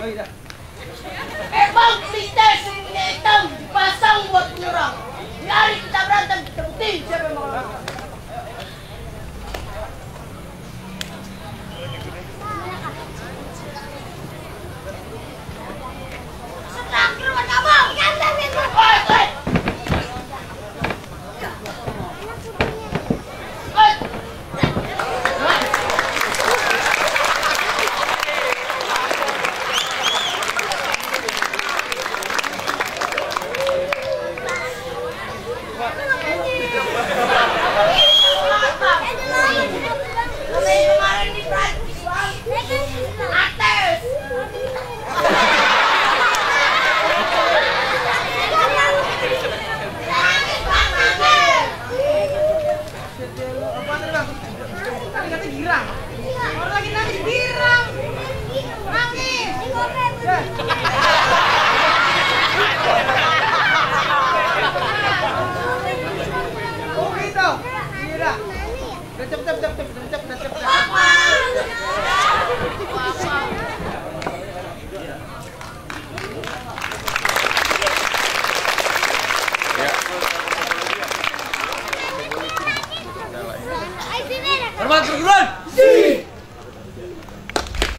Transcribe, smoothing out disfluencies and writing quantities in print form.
Emang kita semuanya hitam dipasang buat penyerang. Biarin kita berantem, kita buktiin siapa yang mau lawan. Serang keluar kamu, ganti pintu. Hormat perguruan.